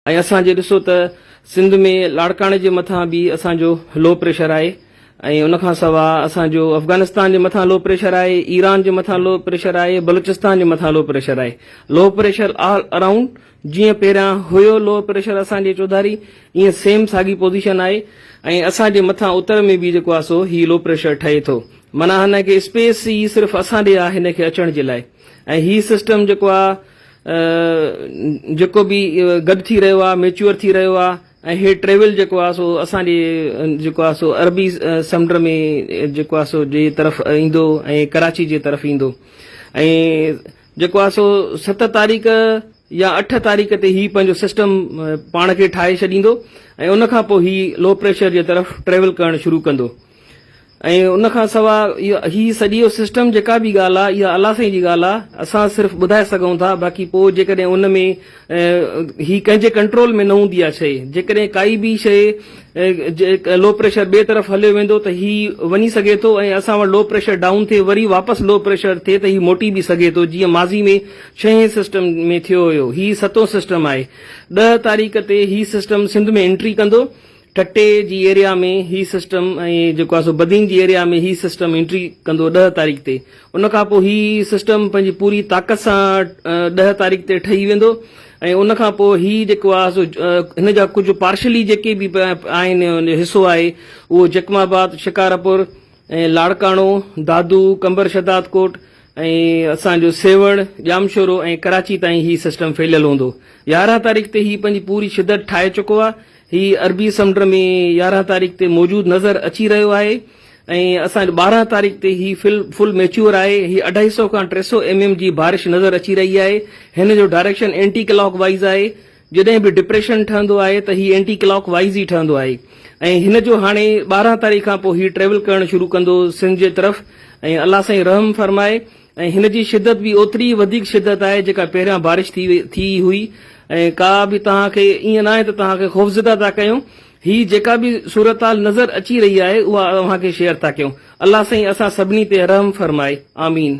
۽ اسان جي ڏسو ته سنڌ ۾ لاڙڪاڻي جي مٿان به اسان جو لو پريشر آهي ۽ ان کان سوا اسان جو افغانستان جي مٿان لو پريشر آهي ايران جي مٿان لو پريشر آهي بلوچستان جي مٿان لو پريشر آهي لو پريشر آل اراؤنڊ جيئن پهريان هيو لو پريشر اسان جي چوڌاري ائين سيم ساڳي پوزيشن آهي ۽ اسان جي مٿان اتر ۾ به جيڪو آهي سو هي لو پريشر ٺهي ٿو معنيٰ هن کي اسپيس ئي صرف اسان ڏي آهي هن کي اچڻ جي لاء ۽ هي سسٽم جيڪو آهي جيڪو به گڏ ٿي رهيو آهي ميچوئر ٿي رهيو آهي ۽ هي ٽريول جيڪو آهي سو اسان جي جيڪو آهي سو عربي سمنڊ ۾ جيڪو آهي سو جي طرف ايندو ۽ ڪراچي جي طرف ايندو ۽ جيڪو آهي سو ست تاريخ يا اٺ تاريخ تي هي پنهنجو سسٽم پاڻ کي ٺاهي ڇڏيندو ۽ ان کان پوء هي لو پريشر جي طرف ٽريول ڪرڻ شروع ڪندو ۽ ان کان سوا هي سڄو سسٽم جيڪا به ڳالهه آهي اها الله سائين جي ڳالهه آهي اسان صرف ٻڌائي سگهون ٿا باقي پوء جيڪڏهن ان ۾ هي ڪنهن جي ڪنٽرول ۾ نه هوندي آهي شيء جيڪڏهن ڪائي به شيء لو پريشر ٻئي طرف هليو ويندو ته هي وڃي سگهي ٿو ۽ اسان وٽ لو پريشر ڊائون ٿئي وري واپس لو پريشر ٿئي ته هي موٽي به سگهي ٿو جيئن ماضي ۾ ڇهين سسٽم ۾ ٿيو هيو هي ستون سسٽم آهي ڏهه تاريخ تي هي سسٽم سنڌ ۾ انٽري ڪندو ٺٽي جي ايريا ۾ هي سسٽم ۽ جيڪو آهي سو بدين جي ايريا ۾ هي سسٽم انٽري ڪندو ڏهه تاريخ تي ان کان پوء هي سسٽم پنهنجي پوري طاقت سان ڏهه تاريخ تي ٺهي ويندو ۽ ان کان پوء هي جيڪو آهي سو هن جا ڪجهه پارشلي جيڪي به آهن حصو آهي اهو جيڪم آباد شڪارپور ۽ لاڙڪاڻو دادو قمبر شهدادڪوٽ ۽ اسان جو سيوهڻ ڄامشورو ۽ ڪراچي تائين هي سسٽم ڦهليل هوندو 11 تاريخ تي هي پنهنجي پوري شدت ٺاهي چڪو آهي هي عربي سمنڊ ۾ 11 تاريخ تي موجود نظر اچي رهيو آهي ۽ اسان جو 12 تاريخ تي هي فل فل ميچوئر آهي هي اڍائي سئو کان 300 ايم ايم جي بارش نظر اچي رهي آهي هن جو ڊائريڪشن اينٽي ڪلاڪ وائيز آهي جڏهن به ڊپريشن ٺهندو آهي ته هي اينٽي ڪلاڪ وائيز ئي ٺهندو آهي ۽ هن جو هاڻي 12 تاريخ کان پوء هي ٽريول ڪرڻ شروع ڪندو سنڌ جي طرف ۽ الله سائين رحم فرمائي ۽ هن جي شدت به اوتري ئي وڌيڪ شدت آهي جيڪا پهريان بارش ٿي ٿي هئي ۽ ڪا به توهان کي ائين ناهي ته توهان کي خوفزده ٿا ڪيون هي جيڪا به صورتحال نظر اچي رهي آهي اها اوهان کي شيئر ٿا ڪيون الله سائين اسان سڀني تي رحم فرمائي آمين.